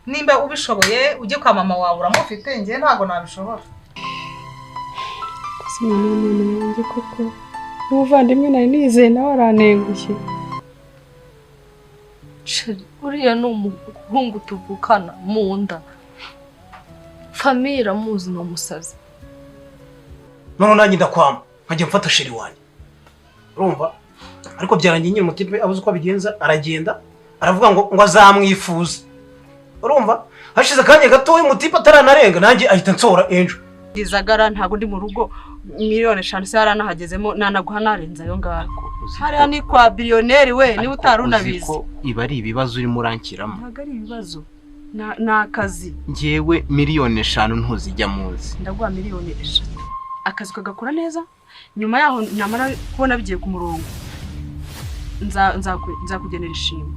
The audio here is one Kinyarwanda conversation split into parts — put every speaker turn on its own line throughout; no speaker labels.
Nimba ubishoboye ujye kwa mama wawe uramufite, njye ntago nabishobora.
Sinana mama yanjye koko. N'umuvandimwe nari nizeye nawe arantengushye.
Uriya ni umuhungu tuvukana mu nda. Famille iramuzi ni umusazi.
None nanjye ndakwama nkajya mfata sheri wanjye. Urumva? Ariko byarangiye nyine umutipe abuze uko abigenza aragenda aravuga ngo azamwifuza. Urumva? Hashize akanya gato umutipe ataranarenga nanjye ahita nsohora Angel.
Gizagara ntago ndi mu rugo 5 miliyoni se yaranahagezemo nanaguha narenza ayo ngaho. Hariya ni kwa biliyoneri we niba utari unabizi.
Ko iba ari ibibazo urimo urankiramo.
Ntago ari ibibazo. Ni akazi.
Njyewe 5 miliyoni ntuzijya muzi.
Ndaguha 3 miliyoni. Akazi kagakora neza nyuma yaho namara kubona bigiye ku murongo nzakugenera ishimwe.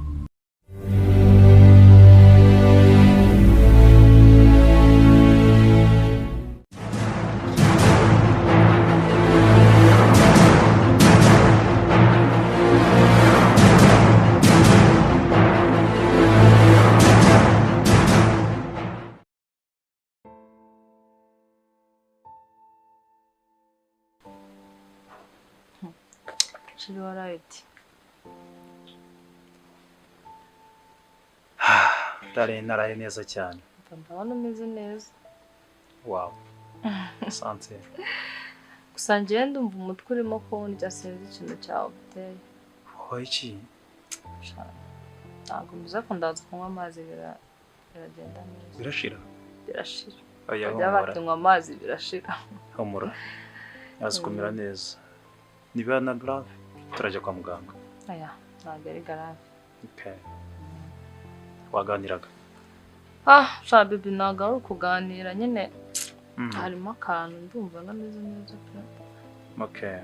Chéri warayiti.
Ndaraye naraye neza cyane.
Ndabona umeze neza.
Wow. Asante.
Gusa njyewe ndumva umutwe urimo kundya, sinzi ikintu cyawuteye.
Wowe iki?
Ntabwo mbiza ko ndaza kunywa amazi biragenda neza.
Birashira?
Birashira.
Oya,
Bajya
humura.
batinywa amazi birashira.
Humura. Yaza kumera neza. Niba na grave turajya kwa muganga.
Aya, ntabwo ari grave.
Okay. Waganiraga?
Ah, sha baby ntabwo ari ukuganira nyine. Harimo akantu ndumva nameze neza pe.
Okay.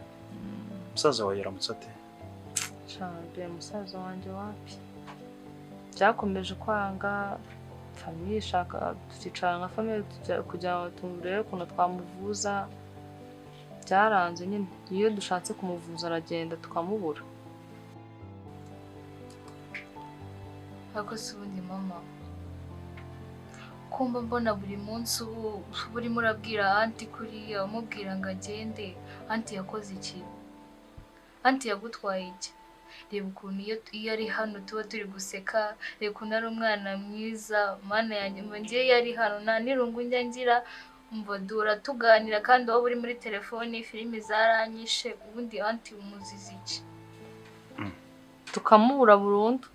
Musaza wawe yaramutse ate?
Sha baby, musaza wanjye wapi? Byakomeje kwanga, famille ishaka tukicara nka famille kugira ngo turebe ukuntu twamuvuza, byaranze nyine. Iyo dushatse kumuvuza aragenda tukamubura.
Ariko si ubundi mama, kumba mbona buri munsi ubu urimo urabwira aunty kuriya, umubwira ngo agende. Aunty yakoze iki? Aunty yagutwaye iki? Reba ukuntu iyo ari hano tuba turi guseka, reba ukuntu ari umwana mwiza. Mana yanjye, mba ngewe iyo ari hano nta n'irungu njya ngira, umva duhora tuganira kandi wowe uri muri telefoni, filimi zaranyishe. Ubundi aunty umuziza iki?
Tukamubura burundu.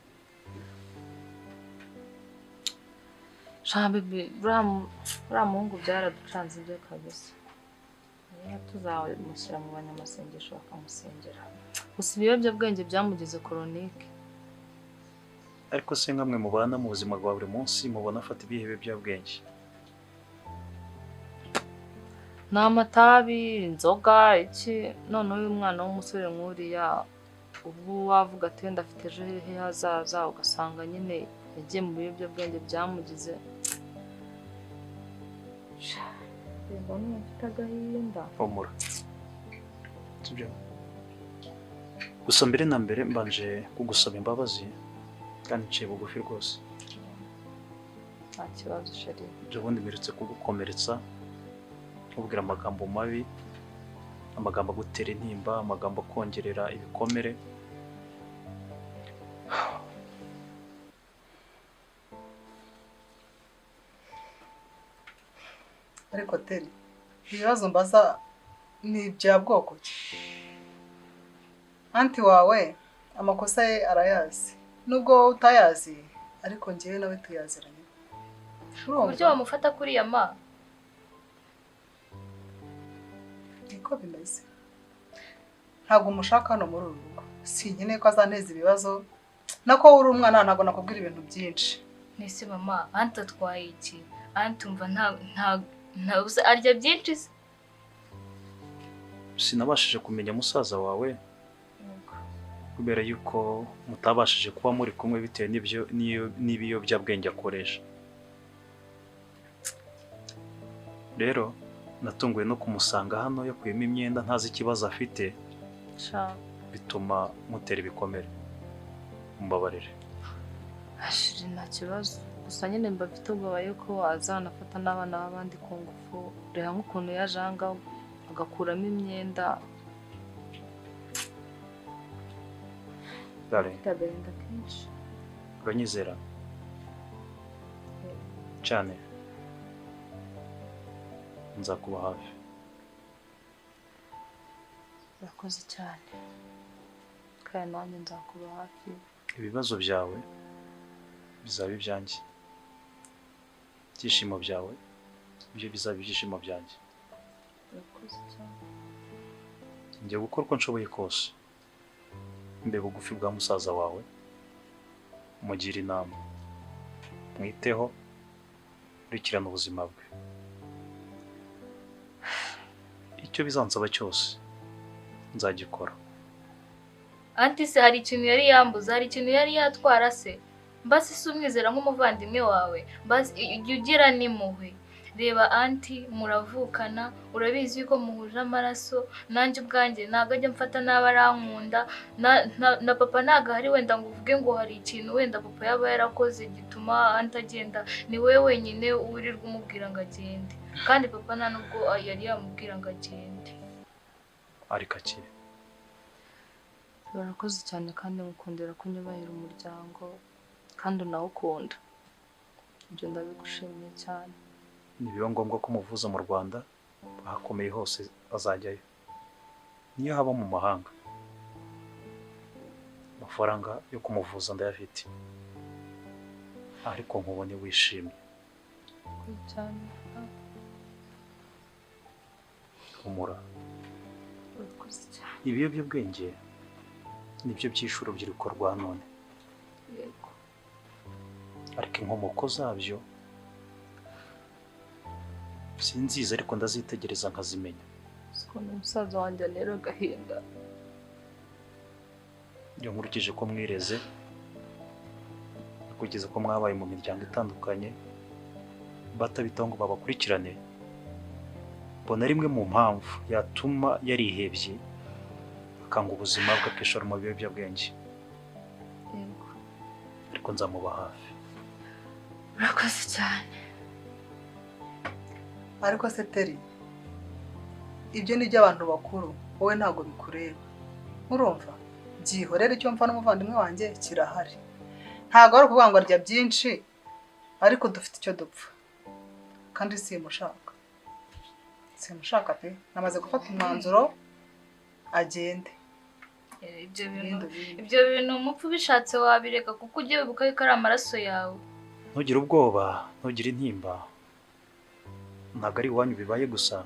Sha baby, uriya muhungu byaraducanze ibyo kabisa. Niba tuzamushyira mu banyamasengesho bakamusengera. Gusa ibiyobyabwenge byamugize chronique.
Ariko se nkamwe mubana mu buzima bwa buri munsi mubona afata ibihe biyobyabwenge?
Ni amatabi, inzoga, iki. Noneho uyu mwana w'umusore nk'uriya ubwo wavuga ati wenda afite ejo he hazaza, ugasanga nyine yagiye mu biyobyabwenge byamugize. Reba numva mfite agahinda.
Humura. Sibyo? Gusa mbere na mbere mbanje kugusaba imbabazi kandi nciye bugufi rwose.
Nta kibazo chéri.
Ibyo ubundi mperutse kugukomeretsa, nkubwira amagambo mabi, amagambo agutera intimba, amagambo akongerera ibikomere.
Ariko teri, ibibazo mbaza ni ibya bwoko ki? Aunty wawe amakosa ye arayazi, nubwo wowe utayazi, ariko njyewe nawe tuyaziranye.
Ku buryo wamufata kuriya ma?
Niko bimeze, ntabwo umushaka hano muri uru rugo. Sinkeneye ko azanteza ibibazo. Nako uri umwana, ntabwo nakubwira ibintu byinshi.
Nese mama, aunty atwaye iki? Aunty umva nta arya byinshi se?
Sinabashije kumenya musaza wawe kubera yuko mutabashije kuba muri kumwe bitewe n'ibyo n'ibiyobyabwenge akoresha. Rero natunguwe no kumusanga hano yakuyemo imyenda ntazi ikibazo afite,
Sha
bituma mutera ibikomere. Mumbabarire.
Chéri, nta kibazo. Gusa nyine mba mfite ubwoba yuko azanafata n'abana b'abandi ku ngufu. Reba nk'ukuntu yaje aha ngaha agakuramo imyenda.
Darling,
Mfite agahinda kenshi.
uranyizera cyane, nzakuba hafi.
Urakoze cyane, kandi nanjye nzakuba hafi.
Ibibazo byawe bizaba ibyanjye, ibyishimo byawe byo bizaba ibyishimo byanjye.
Urakoze cyane.
Ngiye gukora uko nshoboye kose mbe bugufi bwa musaza wawe, mugire inama, mwiteho, nkurikirane ubuzima bwe. Icyo bizansaba cyose nzagikora.
Anti se hari ikintu yari yambuza, hari ikintu yari yatwara se? Mbasi si umwizera nk'umuvandimwe wawe, mbasi ujya ugira n'impuhwe. Reba anti muravukana, urabizi yuko muhuje amaraso, nanjye ubwanjye ntabwo ajya mfata nabi, arankunda. Na papa ntabwo ahari wenda ngo uvuge ngo hari ikintu wenda papa yaba yarakoze gituma anti agenda. Ni wowe wenyine wirirwa umubwira ngo agende, kandi papa nta nubwo yari yamubwira ngo agende.
Ariko akire.
Urakoze cyane kandi ngukundira ko unyubahira umuryango kandi unawukunda. Ibyo ndabigushimiye cyane.
Nibiba ngombwa ko umuvuza mu Rwanda, ahakomeye hose azajyayo, niyo haba mu mahanga. Amafaranga yo kumuvuza ndayafite, ariko nkubone wishimye.
Urakoze cyane.
Humura.
Urakoze cyane.
Ibiyobyabwenge nibyo byishe urubyiruko rwa none.
Yego.
Ariko inkomoko zabyo sinzizi, ariko ndazitegereza nkazimenya.
Ukuntu umusaza wanjye antera agahinda.
Iyo nkurikije ko mwireze, kugeza ko mwabaye mu miryango itandukanye, batabitaho ngo babakurikirane, mbona rimwe mu mpamvu yatuma yarihebye akanga ubuzima bwe akishora mu biyobyabwenge.
Yego.
Ariko nzamuba hafi.
Urakoze cyane.
Ariko se Teri, ibyo ni iby'abantu bakuru, wowe ntabwo bikureba. Urumva? Byihorere, icyo mfa n'umuvandimwe wanjye kirahari. Ntabwo ari ukuvuga ngo arya byinshi, ariko dufite icyo dupfa. Kandi simushaka. Simushaka pe, namaze gufata umwanzuro agende.
Ibyo bintu umupfu ubishatse wabireka, kuko ujye wibuka yuko ari amaraso yawe.
Ntugire ubwoba, ntugire intimba. Ntabwo ari iwanyu bibaye gusa,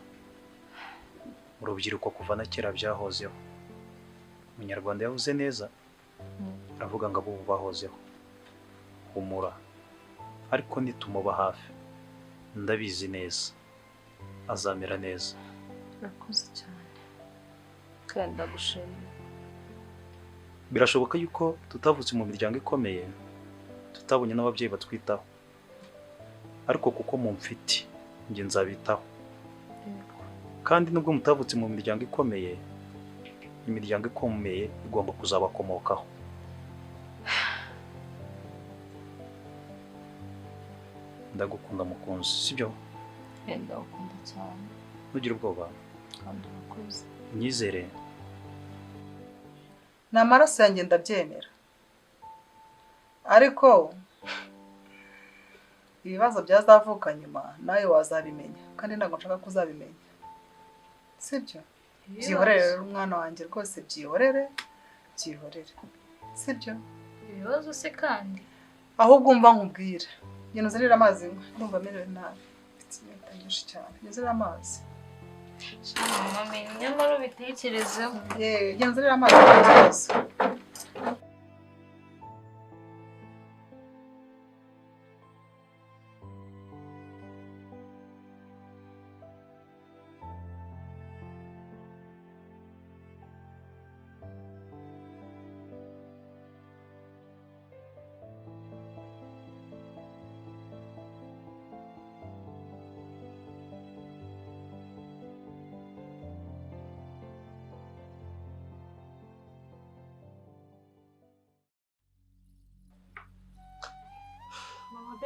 urubyiruko kuva na kera byahozeho. Umunyarwanda yavuze neza, aravuga ngo abubu bahozeho. Humura, ariko nitumuba hafi, ndabizi neza azamera neza.
Urakoze cyane kandi ndagushimiye.
Birashoboka yuko tutavutse mu miryango ikomeye, tutabonye n'ababyeyi batwitaho, ariko kuko mumfite njye nzabitaho. Kandi nubwo mutavutse mu miryango ikomeye, imiryango ikomeye igomba kuzabakomokaho. Ndagukunda mukunzi, sibyo?
Ndagukunda cyane.
Ntugire ubwoba.
Kandi urakoze.
Unyizere.
Ni amaraso yanjye ndabyemera, ariko ibibazo byazavuka nyuma nawe wazabimenya, kandi ntabwo nshaka ko uzabimenya, sibyo? Byihorere rero umwana wanjye rwose, byihorere, byihorere, sibyo?
Ibibazo se kandi
ahubwo umva nkubwira, ngeno uzanire amazi, ndumva merewe nabi, mfite inyota nyinshi cyane, ngeno amazi.
Mama, nyamara ubitekerezeho.
Yewe, ngeno uzanire amazi nta kibazo.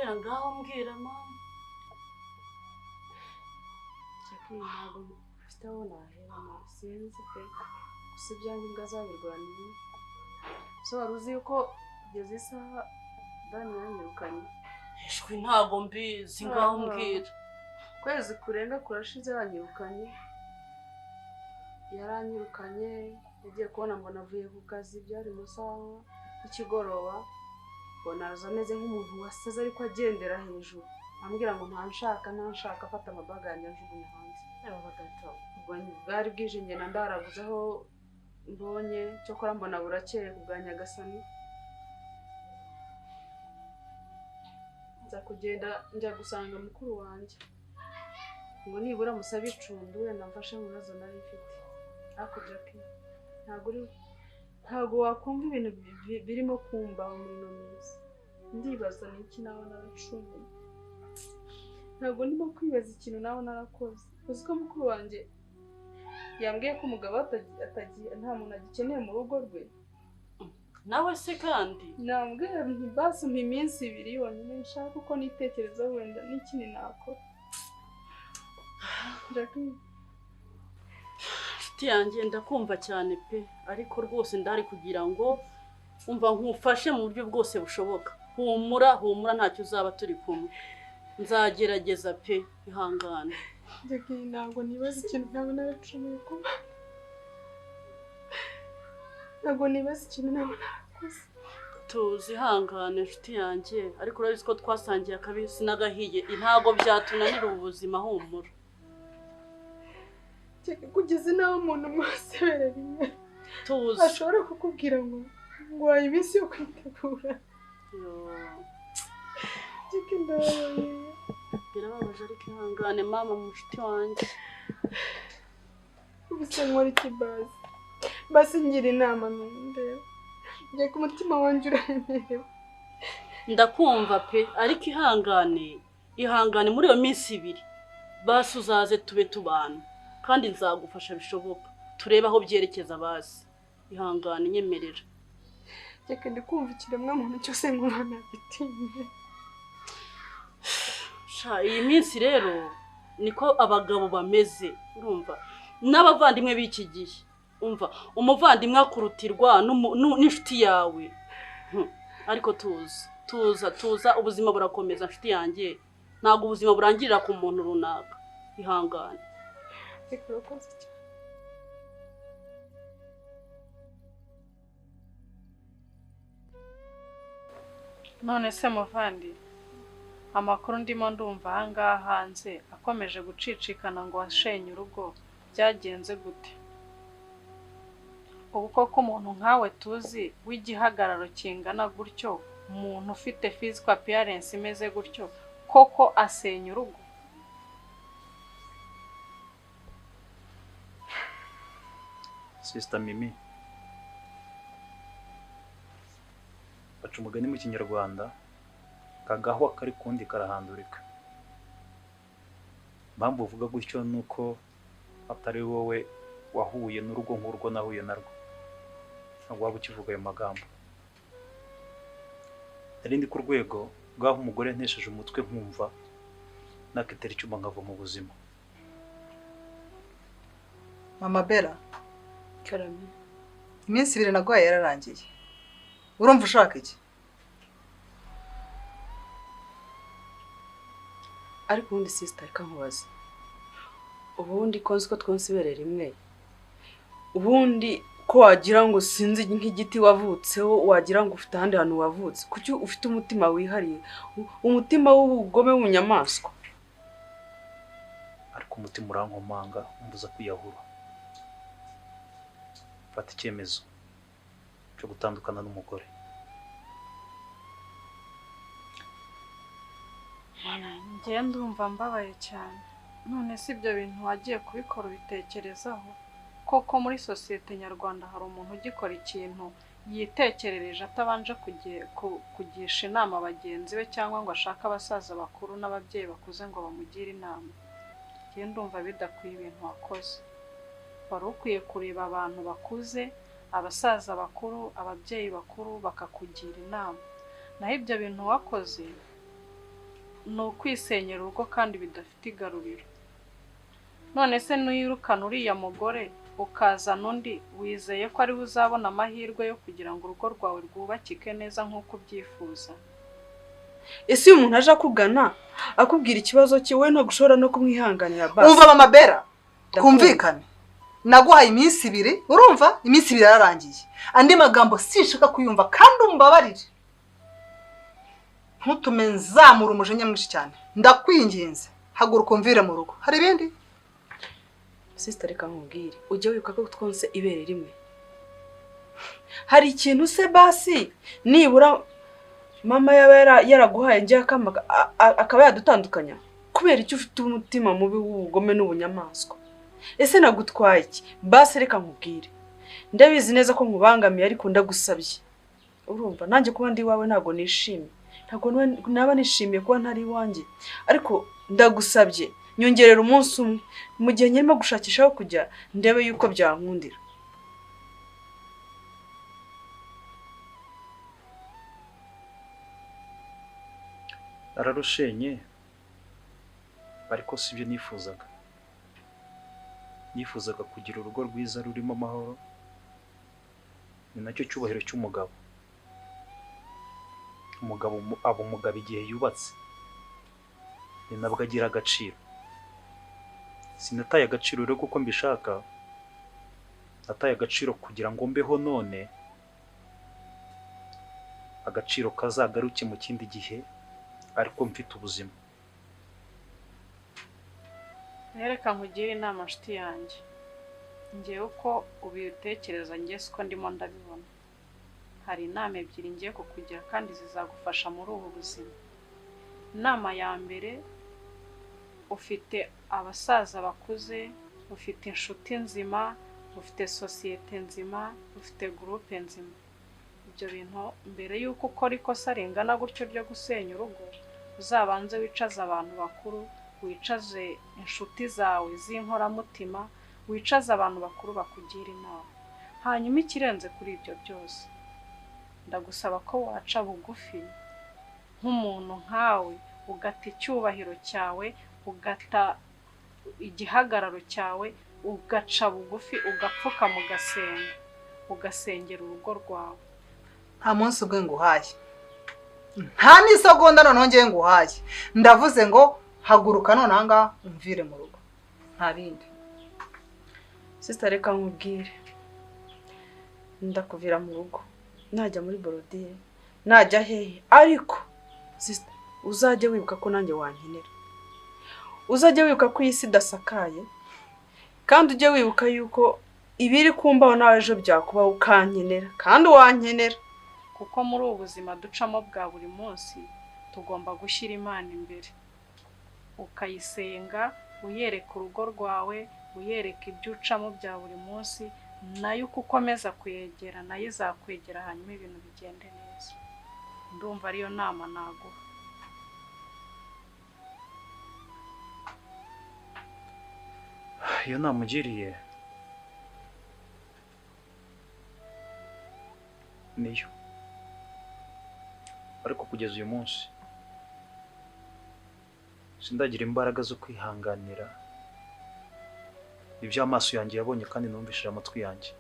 Bera ngaho mbwira mama.
Jackie, ntabwo mfite aho nahera ma sinzi pe. Gusa ibyanjye mbwa zabirwaniye. So wari uzi yuko kugeza isaha Dani yanyirukanye?
Ishwi ntabwo mbizi, ngaho mbwira.
Kwezi kurenga kurashize yanyirukanye. Yaranyirukanye, yagiye kubona mbona avuye ku kazi byari mu saha y'ikigoroba. Mbona aza ameze nk'umuntu wasaze ariko agendera hejuru. Ambwira ngo ntanshaka afata amabaga yanjye anjugunya hanze. Ubwo bwari bwije ngenda ndaraguze aho mbonye, cyokora mbona burakeye ku bwa Nyagasani. Nza kugenda njya gusanga mukuru wanjye ngo nibura musabe icumbi wenda mfashe mu bibazo nari mfite. Ariko Jackie, ntabwo wakumva ibintu birimo kumbaho muri ino minsi. Ndibaza ni iki nawe naracumuye. Ntabwo ndimo kwibaza ikintu nawe narakoze. Uzi ko mukuru wanjye yambwiye ko umugabo nta muntu agikeneye mu rugo rwe.
Nawe se kandi
nambwira nti basi umpa iminsi ibiri yonyine nshaka uko nitekereza wenda n'ikindi nakora. Jackie,
inshuti yanjye ndakumva cyane pe, ariko rwose ndahari kugira ngo umva nkufashe mu buryo bwose bushoboka. Humura humura ntacyo uzaba turi kumwe. Nzagerageza pe, ihangane.
Jackie, ntabwo nibaza ikintu ntabwo naracumuye kuba. Ntabwo nibaza ikintu ntabwo narakoze.
Tuzi ihangane inshuti yanjye, ariko urabizi ko twasangiye akabisi n'agahiye, ntabwo byatunanira ubu buzima, humura.
Kugeza naho umuntu mwasebera rimwe
tuzi
ashobora kukubwira ngo waye iminsi yo kwitegura. Jackie, ndababaye.
Birababaje ariko ihangane mama mushuti wanjye.
Ubuse nkora iki basi? Basi ngira inama nundeba. Jackie, umutima wanjye uraremerewe.
Ndakumva pe, ariko ihangane, ihangane muri iyo minsi ibiri. Basi uzaze tube tubana kandi nzagufasha bishoboka. Turebe aho byerekeza basi. Ihangane nyemerera.
Jackie, ndikumva ikiremwa muntu cyose nkuba nagitinye.
Sha, iyi minsi rero niko abagabo bameze, urumva? N'abavandimwe b'iki gihe. Umva, umuvandimwe akurutirwa n'inshuti yawe. Ariko tuza tuza ubuzima burakomeza nshuti yanjye. Ntabwo ubuzima burangirira ku muntu runaka. Ihangane.
None se muvandi, amakuru ndimo ndumva aha ngaha hanze akomeje gucicikana ngo washenye urugo, byagenze gute? Ubu koko umuntu nkawe tuzi w'igihagararo kingana gutyo, umuntu ufite physical appearance imeze gutyo, koko asenya urugo?
Sister Mimi, baca umugani mu Kinyarwanda, kagahwa kari kundi karahandurika. Impamvu uvuga gutyo nuko atari wowe wahuye n'urugo nk'urwo nahuye narwo. Ntabwo waba ukivuga ayo magambo. Nari ndi ku rwego rw'aho umugore ntesheje umutwe nkumva nakitera icyuma nkava mu buzima.
Mama Bella,
Karame,
iminsi ibiri naguhaye yararangiye. Urumva ushaka iki?
Ariko ubundi sister, reka nkubaze. Ubundi ko nzi ko twonse ibere rimwe, ubundi ko wagira ngo sinzi nk'igiti wavutseho, wagira ngo ufite ahandi hantu wavutse, kuki ufite umutima wihariye, umutima w'ubugome w'ubunyamaswa?
Ariko umutima urankomanga umbuza kwiyahura. Mfata icyemezo cyo gutandukana n'umugore.
Njye ndumva mbabaye cyane. None si ibyo bintu wagiye kubikora ubitekerezaho? Koko muri sosiyete nyarwanda hari umuntu ugikora ikintu yitekerereje atabanje kugisha inama bagenzi be cyangwa ngo ashake abasaza bakuru n'ababyeyi bakuze ngo bamugire inama? Njye ndumva bidakwiye ibintu wakoze. Wari ukwiye kureba abantu bakuze, abasaza bakuru, ababyeyi bakuru bakakugira inama. Naho ibyo bintu wakoze Ni ukwisenyera urugo kandi bidafite igaruriro. None se nuyirukana uriya mugore ukazana undi, wizeye ko ariwe uzabona amahirwe yo kugira ngo urugo rwawe rwubakike neza nk'uko ubyifuza?
Ese uyu muntu aje akugana akubwira ikibazo cye, wowe ntabwo ushobora no kumwihanganira basi?
Umva mama Bera, twumvikane. Naguhaye iminsi 2, urumva? Iminsi 2 yararangiye. Andi magambo sinshaka kuyumva kandi umbabarire. Ntutume nzamura umujinya mwinshi cyane. Ndakwinginze, haguruka umvire mu rugo. Hari ibindi?
Sister, reka nkubwire, ujye wibuka ko twonse ibere rimwe. Hari ikintu se basi nibura mama yaba yaraguhaye njye akaba yadutandukanya? Kubera icyo ufite umutima mubi w'ubugome n'ubunyamaswa. Ese nagutwaye iki? Basi reka nkubwire, ndabizi neza ko nkubangamiye ariko ndagusabye. Urumva nanjye kuba ndi iwawe ntabwo nishimye, ntabwo naba nishimiye kuba ntari iwanjye, ariko ndagusabye nyongerera umunsi umwe mu gihe nyirimo gushakisha aho kujya, ndebe yuko byankundira.
Ararushenye ariko sibyo nifuzaga. Nifuzaga kugira urugo rwiza rurimo amahoro, ni nacyo cyubahiro cy'umugabo. Umugabo aba umugabo igihe yubatse, ni nabwo agira agaciro. Sinataye agaciro rero kuko mbishaka, nataye agaciro kugira ngo mbeho none, agaciro kazagaruke mu kindi gihe ariko mfite ubuzima.
Reka nkugire inama nshuti yanjye, ngewe uko ubitekereza ngewe siko ndimo ndabibona. Hari inama 2 ngiye kukugira kandi zizagufasha muri ubu buzima. Inama ya mbere, ufite abasaza bakuze, ufite inshuti nzima, ufite sosiyete nzima, ufite gurupe nzima. Ibyo bintu mbere y'uko ukora ikosa ringana gutyo ryo gusenya urugo, uzabanze wicaze abantu bakuru, wicaze inshuti zawe z'inkoramutima, wicaze abantu bakuru bakugira inama. Hanyuma ikirenze kuri ibyo byose, ndagusaba ko waca bugufi nk'umuntu nkawe, ugata icyubahiro cyawe, ugata igihagararo cyawe, ugaca bugufi, ugapfukama, ugasenga, ugasengera urugo rwawe.
Nta munsi ubwe nguhaye, nta n'isegonda noneho ngiye nguhaye. Ndavuze ngo haguruka none aha ngaha umvire mu rugo, nta bindi.
Sister, reka nkubwire, ndakuvira mu rugo, najya muri borodire, najya hehe, ariko sister uzajye wibuka ko nanjye wankenera. Uzajye wibuka ko iyi si idasakaye, kandi ujye wibuka yuko ibiri kumbaho nawe ejo byakubaho ukankenera, kandi wankenera.
Kuko muri ubu buzima ducamo bwa buri munsi tugomba gushyira Imana imbere, ukayisenga, uyereka urugo rwawe, uyereka ibyo ucamo bya buri munsi, nayo uko ukomeza kuyegera nayo izakwegera, hanyuma ibintu bigende neza. Ndumva ariyo nama naguha.
Iyo namugiriye niyo, ariko kugeza uyu munsi sindagira imbaraga zo kwihanganira ibyo amaso yanjye yabonye kandi numvishije amatwi yanjye,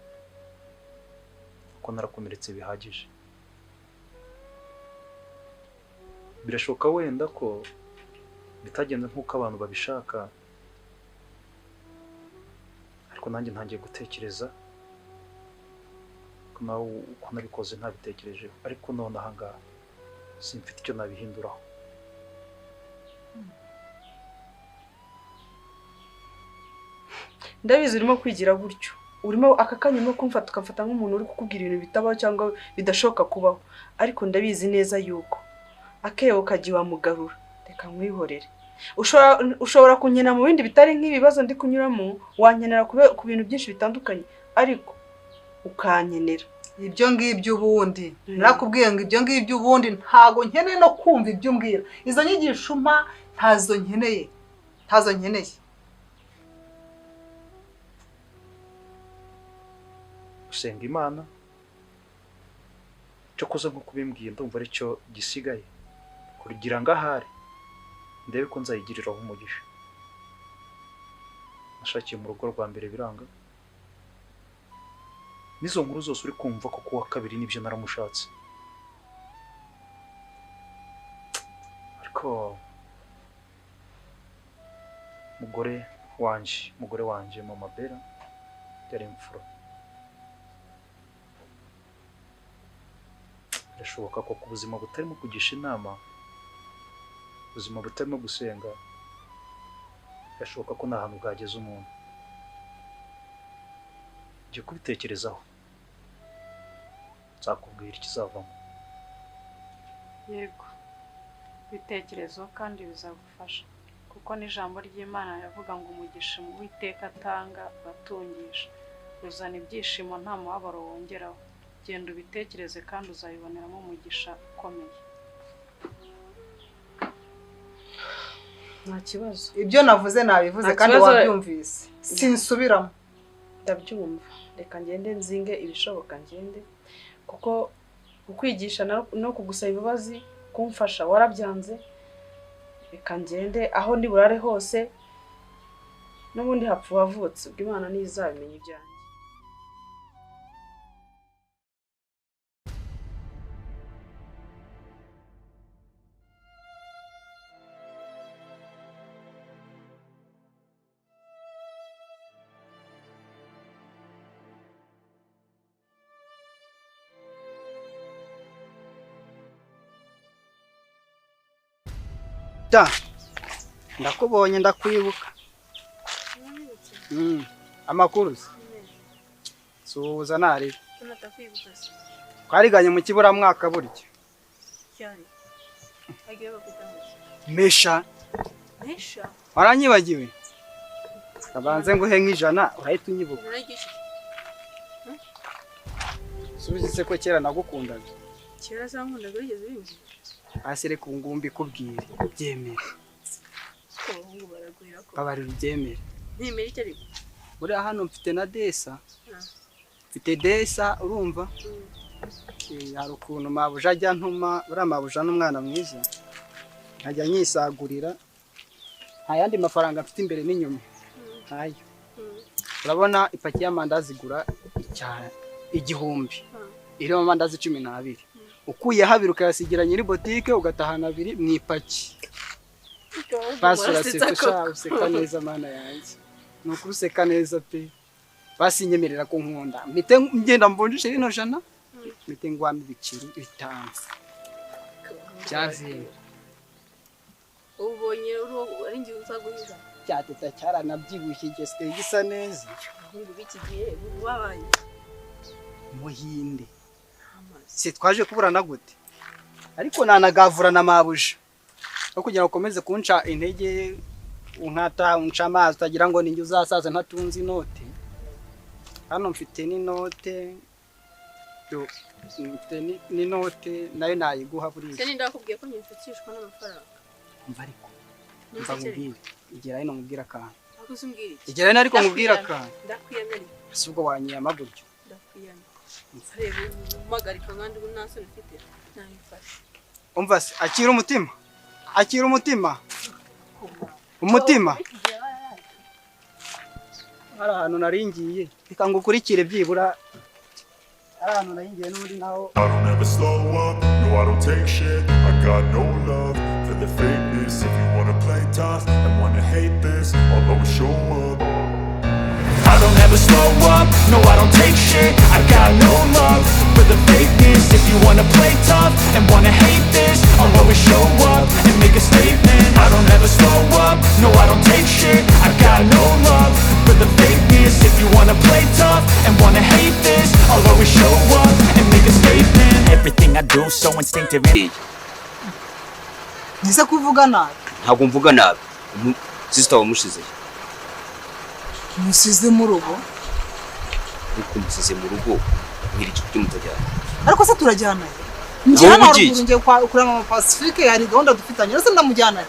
kuko narakomeretse bihagije. Birashoboka wenda ko bitagenze nk'uko abantu babishaka, ariko nanjye ntangiye gutekereza ko nawe uko nabikoze ntabitekerejeho, ariko none aha ngaha simfite icyo nabihinduraho.
Ndabizi urimo kwigira gutyo, urimo aka kanya urimo kumfata ukamfata nk'umuntu uri kukubwira ibintu bitabaho cyangwa bidashoboka kubaho, ariko ndabizi neza yuko akebo kagiye wamugarura. Reka nkwihorere. Ushobora kunkena mu bindi bitari nk'ibibazo ndi kunyuramo, wankenera ku bintu byinshi bitandukanye, ariko ukankenera.
Ibyo ngibyo ubundi narakubwiye ngo ibyo ngibyo ubundi ntago nkeneye no kumva ibyo umbwira. Izo nyigisho umpa ntazo nkeneye, ntazo nkeneye.
Gusenga Imana cyo kuza nko kubimbwiye ndumva aricyo gisigaye kugira ngo ahari Ndebe ko nzayigiriraho umugisha. Nashakiye mu rugo rwa mbere biranga. Nizo nkuru zose uri kumva ko kuwa kabiri nibyo naramushatse. Ariko mugore wanjye Mama Bella yari imfura. Birashoboka ko ku buzima butarimo kugisha inama, ubuzima butarimo gusenga, birashoboka ko nta hantu bwageza umuntu. Ngiye kubitekerezaho, nzakubwira ikizavamo.
Yego, bitekerezo kandi bizagufasha, kuko n'ijambo ry'Imana riravuga ngo umugisha Uwiteka atanga uratungisha, uzana ibyishimo nta mubabaro wongeraho. Genda ubitekereze kandi uzabiboneramo umugisha ukomeye.
Nta kibazo.
Ibyo navuze nabivuze kandi wabyumvise. Sinsubiramo.
Ndabyumva. Reka ngende nzinge ibishoboka ngende, kuko kukwigisha no kugusaba imbabazi kumfasha warabyanze. Reka ngende aho ndi burare hose, n'ubundi hapfa wavutse, ubwo Imana niyo izabimenya ibyanjye.
Da, ndakubonye ndakwibuka. Amakuru se? Suhuza narira. Twariganye mu kiburamwaka burya. Mesha.
Mesha?
Waranyibagiwe? Kabanze nguhe nk'ijana urahita unyibuka. Subize se ko kera nagukundaga.
Kera se wankundaga wigeze ubimbwira?
Asere ku ngumbi kubwire byemere. Babarira ubyemere.
Ntemere icyo ariko.
Buriya hano mfite na desa. Mfite desa urumva? Hari ukuntu mabuja ajya ntuma, buriya mabuja n'umwana mwiza. Nkajya nyisagurira. Nta yandi mafaranga mfite imbere n'inyuma. Ntayo. Urabona ipaki y'amandazi igura 1000. Irimo amandazi 12. Ukuye habiri ukayasigira nyiri botike ugatahana abiri mu ipaki. Basi uraseka, useka neza mana yanjye. Nuko useka neza pe. Basi nyemerera ko nkunda. Mpite ngenda mvunjishe rino jana. Mpite ngwama ibiceri 5. Cyaziye.
Ubonye ari ngiye uzaguhiza.
Cyateta cyaranabyibushye gisigaye gisa neza.
Abahungu b'iki gihe babaye
Muhinde. Se twaje kuburana gute? Ariko nanagavura na mabuja. Aho kugira ngo ukomeze kunca intege unkata unca amazi utagira ngo ninjye uzasaza ntatunze inote. Hano mfite n'inote. Mfite n'inote nayo nayiguha buriya.
Se ndakubwiye ko nyifashishwa n'amafaranga.
Umva ariko. Umva nkubwire. Igera hino nkubwire akantu.
Akuzumbwira iki?
Igera hino ariko nkubwire akantu.
Ndakwiyamye.
Ese ubwo wanyiyama gutyo?
Ndakwiyamye. Reba umpagarika nkandi ubu nta soni mfite. Nabifashe.
Umva se akira umutima. Akira umutima. Umutima. Hari ahantu naringiye. Reka ngukurikire byibura. Hari ahantu naringiye n'ubundi naho.
I don't ever slow up, no I don't take shit. I got no love for the fakeness. If you wanna play tough and wanna hate this, I'll always show up.
I don't ever slow up, no I don't take shit. I got no love for the fakeness. If you wanna play tough and wanna hate this, I'll always show up and make a statement. I don't ever slow up, no I don't take shit. I got no love for the fakeness. If you wanna play tough and wanna hate this, I'll always show up and make a statement. Everything I do so instinctive.
Nise kuvuga nabi.
Ntabwo mvuga nabi. Sister wamushize.
Musize mu rugo.
Ariko musize mu rugo mbwira iki kuki mutajyana.
Ariko se turajyana he? Njye hano ngiye kwa mama Pacifique hari gahunda dufitanye. Rero ndamujyana he?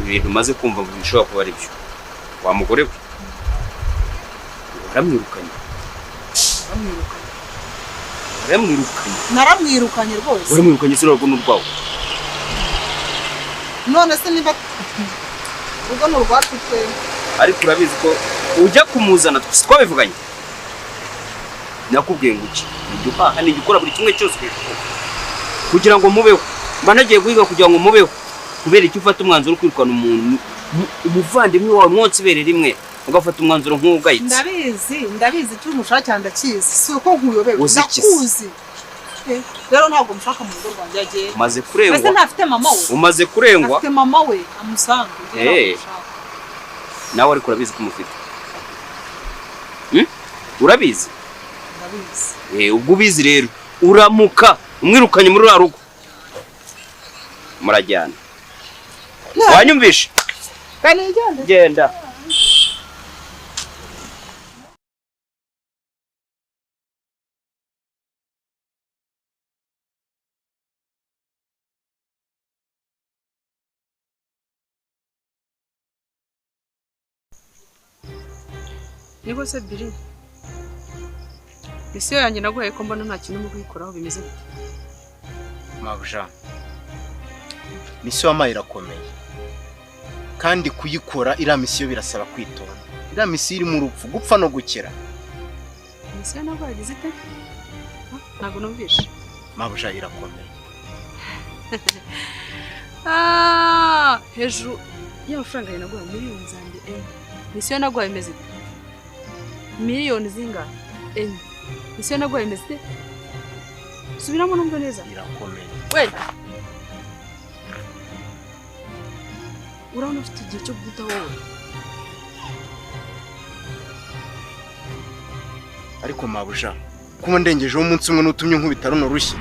Ibintu maze kumva bishobora kuba ari byo. Wa mugore we. Waramwirukanye. Waramwirukanye.
Naramwirukanye rwose.
Waramwirukanye se urwo n'urwawe.
None se niba urugo ni urwacu twembi.
Ariko urabizi ko ujya kumuzana twabivuganye. Nakubwiye ngo iki? Nijya uhaha, nijya ukora buri kimwe cyose kugira ngo mubeho. Mba nagiye guhiga kugira ngo mubeho. Kubera icyo ufata umwanzuro wo kwirukana umuntu umuvandimwe wawe mwonse ibere rimwe ugafata umwanzuro nk'ugayitse.
Ndabizi, ndabizi icyo umushaka ndakizi. Si uko nkuyobewe, ndakuzi. Rero ntabwo mushaka mu rugo rwanjye agenda.
Umaze kurengwa.
Ese ntafite mama we?
Umaze kurengwa.
Afite mama we amusanga.
Nawe ariko urabizi ko umufite. Urabizi?
Ndabizi.
Ubwo ubizi rero uramuka umwirukanye muri ruriya rugo. Murajyana. Wanyumvishe? Genda.
Niko se Biri, misiyo yanjye naguhaye ko mbona nta kintu urimo kuyikoraho bimeze bite?
Mabuja, misiyo wampaye irakomeye kandi kuyikora iriya misiyo birasaba kwitonda. Iriya misiyo irimo urupfu, gupfa no gukira.
Misiyo naguhaye igize ite? Ntabwo numvishe.
Mabuja irakomeye.
Hejuru y'amafaranga yawe naguhaye miliyoni zanjye enye. Misiyo naguhaye imeze ite? Miliyoni zingahe? Enye. Misiyo naguhaye imeze ite? Subiramo numva neza.
Irakomeye.
We! Urabona ufite igihe cyo guta wowe.
Ariko mabuja, kuba ndengejeho umunsi umwe n'utumye nkubita runo rushyi.